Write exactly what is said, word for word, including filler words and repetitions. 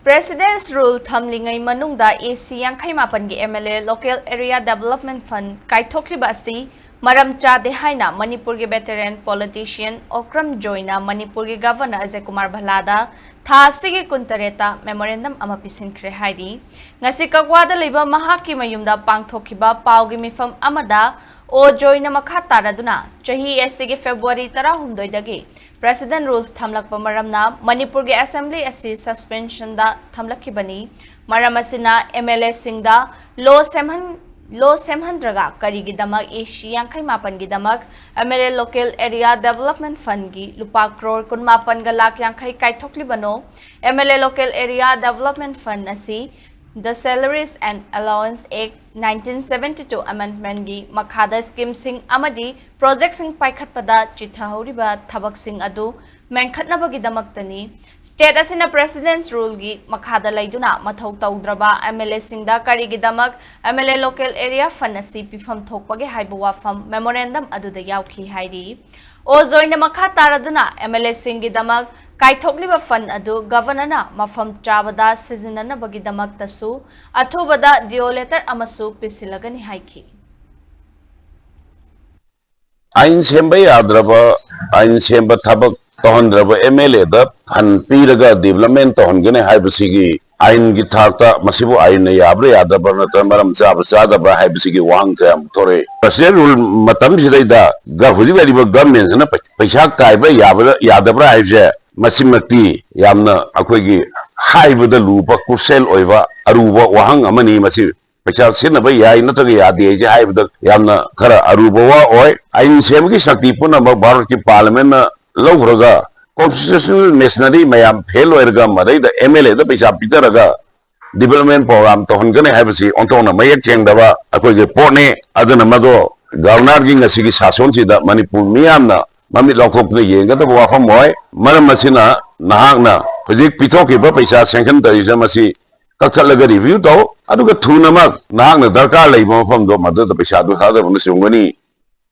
President's Rule ꯊꯝꯂꯤꯉꯩ ꯃꯅꯨꯡꯗ ꯑꯦ C ꯌꯥꯡꯈꯩ ꯃꯥꯄꯟꯒꯤ M L A Local Area Development Fund ꯀꯥꯏꯊꯣꯛꯂꯤꯕ ꯑꯁꯤ ꯃꯔꯝ ꯆꯥꯗꯦ ꯍꯥꯏꯅ ꯃꯅꯤꯄꯨꯔꯒꯤ veteran politician ꯑꯣꯀ꯭ꯔꯝ ꯖꯣꯏꯅ ꯃꯅꯤꯄꯨꯔꯒꯤ Governor ꯑꯖꯌ ꯀꯨꯃꯥꯔ ꯚꯜꯂꯥꯗ ꯊꯥ ꯑꯁꯤꯒꯤ ꯀꯨꯟꯇꯔꯦꯠꯇ memorandum ꯑꯃ ꯄꯤꯁꯤꯟꯈ꯭ꯔꯦ ꯍꯥꯏꯔꯤ꯫ ꯉꯁꯤ ꯀꯛꯋꯥꯗ ꯂꯩꯕ ꯃꯍꯥꯛꯀꯤ ꯃꯌꯨꯝꯗ ꯄꯥꯡꯊꯣꯛꯈꯤꯕ ꯄꯥꯎꯒꯤ ꯃꯤꯐꯝ ꯑꯃꯗ ꯑꯣ ꯖꯣꯏꯅ ꯃꯈꯥ ꯇꯥꯔꯗꯨꯅ ꯆꯍꯤ ꯑꯁꯤꯒꯤ February ꯇꯔꯥꯍꯨꯝꯗꯣꯏꯗꯒꯤ President's Rule ꯊꯝꯂꯛꯄ ꯃꯔꯝꯅ ꯃꯅꯤꯄꯨꯔꯒꯤ Assembly ꯑꯁꯤ suspensionꯗ ꯊꯝꯂꯛꯈꯤꯕꯅꯤ꯫ ꯃꯔꯝ ꯑꯁꯤꯅ ꯑꯦꯝ ꯑꯦꯜ ꯑꯦꯁꯤꯡꯗ law ꯁꯦꯝꯍꯟ law ꯁꯦꯝꯍꯟꯗ꯭ꯔꯒ ꯀꯔꯤꯒꯤꯗꯃꯛ ꯑꯦ ꯁꯤ ꯌꯥꯡꯈꯩ ꯃꯥꯄꯟꯒꯤꯗꯃꯛ M L A Local Area Development Fundꯒꯤ ꯂꯨꯄꯥ ꯀ꯭ꯔꯣꯔ ꯀꯨꯟꯃꯥꯄꯟꯒ ꯂꯥꯈ ꯌꯥꯡꯈꯩ ꯀꯥꯏꯊꯣꯛꯂꯤꯕꯅꯣ? M L A Local Area Development Fund ꯑꯁꯤ The Salaries and Allowance Act nineteen seventy two amendmentꯒꯤ ꯃꯈꯥꯗ schemeꯁꯤꯡ ꯑꯃꯗꯤ projectꯁꯤꯡ ꯄꯥꯏꯈꯠꯄꯗ ꯆꯤꯊꯍꯧꯔꯤꯕ ꯊꯕꯛꯁꯤꯡ ꯑꯗꯨ ꯃꯦꯟꯈꯠꯅꯕꯒꯤꯗꯃꯛꯇꯅꯤ꯫ State ꯑꯁꯤꯅ President's Ruleꯒꯤ ꯃꯈꯥꯗ ꯂꯩꯗꯨꯅ ꯃꯊꯧ ꯇꯧꯗ꯭ꯔꯕ ꯑꯦꯝ ꯑꯦꯜ ꯑꯦꯁꯤꯡꯗ ꯀꯔꯤꯒꯤꯗꯃꯛ M L A Local Area Fund ꯑꯁꯤ ꯄꯤꯐꯝ ꯊꯣꯛꯄꯒꯦ ꯍꯥꯏꯕ ꯋꯥꯐꯝ memorandum ꯑꯗꯨꯗ ꯌꯥꯎꯈꯤ ꯍꯥꯏꯔꯤ꯫ ꯑꯣ ꯖꯣꯏꯅ ꯃꯈꯥ ꯇꯥꯔꯗꯨꯅ ꯑꯦꯝ ꯑꯦꯜ ꯑꯦꯁꯤꯡꯒꯤꯗꯃꯛ ꯀꯥꯏꯊꯣꯛꯂꯤꯕ fund ꯑꯗꯨ Governorꯅ ꯃꯐꯝ ꯆꯥꯕꯗ ꯁꯤꯖꯤꯟꯅꯅꯕꯒꯤꯗꯃꯛꯇꯁꯨ ꯑꯊꯨꯕꯗ D O letter ꯑꯃꯁꯨ ꯄꯤꯁꯤꯜꯂꯒꯅꯤ ꯍꯥꯏꯈꯤ꯫ ꯑꯥꯏꯟ ꯁꯦꯝꯕ ꯌꯥꯗ꯭ꯔꯕ, ꯑꯥꯏꯟ ꯁꯦꯝꯕ ꯊꯕꯛ ꯇꯧꯍꯟꯗ꯭ꯔꯕ ꯑꯦꯝ ꯑꯦꯜ ꯑꯦꯗ fund ꯄꯤꯔꯒ development ꯇꯧꯍꯟꯒꯅꯤ ꯍꯥꯏꯕꯁꯤꯒꯤ ꯑꯥꯏꯟꯒꯤ ꯊꯥꯛꯇ ꯃꯁꯤꯕꯨ ꯑꯥꯏꯟꯅ ꯌꯥꯕ꯭ꯔꯥ ꯌꯥꯗꯕ꯭ꯔꯥ ꯅꯠꯇ꯭ꯔꯒ ꯃꯔꯝ ꯆꯥꯕ ꯆꯥꯗꯕ꯭ꯔꯥ ꯍꯥꯏꯕꯁꯤꯒꯤ ꯋꯥꯍꯪ ꯀꯌꯥ ꯑꯃ ꯊꯣꯔꯛꯏ꯫ President's Rule ꯃꯇꯝꯁꯤꯗꯩꯗ ꯒ-, ꯍꯧꯖꯤꯛ ꯂꯩꯔꯤꯕ governmentꯁꯤꯅ ꯄꯩ-, ꯄꯩꯁꯥ ꯀꯥꯏꯕ ꯌꯥꯕ꯭ꯔꯥ ꯌꯥꯗꯕ꯭ꯔꯥ ꯍꯥꯏꯕꯁꯦ ꯃꯁꯤꯃꯛꯇꯤ ꯌꯥꯝꯅ ꯑꯩꯈꯣꯏꯒꯤ ꯍꯥꯏꯕꯗ ꯂꯨꯕ, crucial ꯑꯣꯏꯕ ꯑꯔꯨꯕ ꯋꯥꯍꯪ ꯑꯃꯅꯤ꯫ ꯃꯁꯤ ꯄꯩꯁꯥ ꯁꯤꯖꯤꯟꯅꯕ ꯌꯥꯏ ꯅꯠꯇ꯭ꯔꯒ ꯌꯥꯗꯦ ꯍꯥꯏꯁꯦ ꯍꯥꯏꯕꯗ ꯌꯥꯝꯅ ꯈꯔ ꯑꯔꯨꯕ ꯋꯥ ꯑꯣꯏ꯫ ꯑꯥꯏꯟ ꯁꯦꯝꯕꯒꯤ ꯁꯛꯇꯤ ꯄꯨꯝꯅꯃꯛ ꯚꯥꯔꯠꯀꯤ Parliamentꯅ ꯂꯧꯈ꯭ꯔꯒ constitutional machinery ꯃꯌꯥꯝ fail ꯑꯣꯏꯔꯒ ꯃꯗꯩꯗ ꯑꯦꯝ ꯑꯦꯜ ꯑꯦꯗ ꯄꯩꯁꯥ ꯄꯤꯊꯔꯒ development program ꯇꯧꯍꯟꯒꯅꯤ ꯍꯥꯏꯕꯁꯤ ꯑꯣꯟꯊꯣꯛꯅ ꯃꯌꯦꯛ ꯁꯦꯡꯗꯕ ꯑꯩꯈꯣꯏꯒꯤ ꯄꯣꯠꯅꯤ꯫ ꯑꯗꯨꯅ ꯃꯗꯨ Governorꯒꯤ ꯉꯁꯤꯒꯤ ꯁꯥꯁꯣꯟꯁꯤꯗ ꯃꯅꯤꯄꯨꯔ ꯃꯤꯌꯥꯝꯅ ꯃꯃꯤꯠ ꯂꯥꯎꯊꯣꯛꯇꯨꯅ ꯌꯦꯡꯒꯗꯕ ꯋꯥꯐꯝ ꯑꯣꯏ꯫ ꯃꯔꯝ ꯑꯁꯤꯅ ꯅꯍꯥꯛꯅ ꯍꯧꯖꯤꯛ ꯄꯤꯊꯣꯛꯈꯤꯕ ꯄꯩꯁꯥ sanction ꯇꯧꯔꯤꯁꯦ ꯃꯁꯤ ꯀꯛꯊꯠꯂꯒ review ꯇꯧ, ꯑꯗꯨꯒ ꯊꯨꯅꯃꯛ ꯅꯍꯥꯛꯅ ꯗꯔꯀꯥꯔ ꯂꯩꯕ ꯃꯐꯝꯗꯣ ꯃꯗꯨꯗ ꯄꯩꯁꯥꯗꯨ ꯊꯥꯗꯕꯅ ꯆꯨꯝꯒꯅꯤ꯫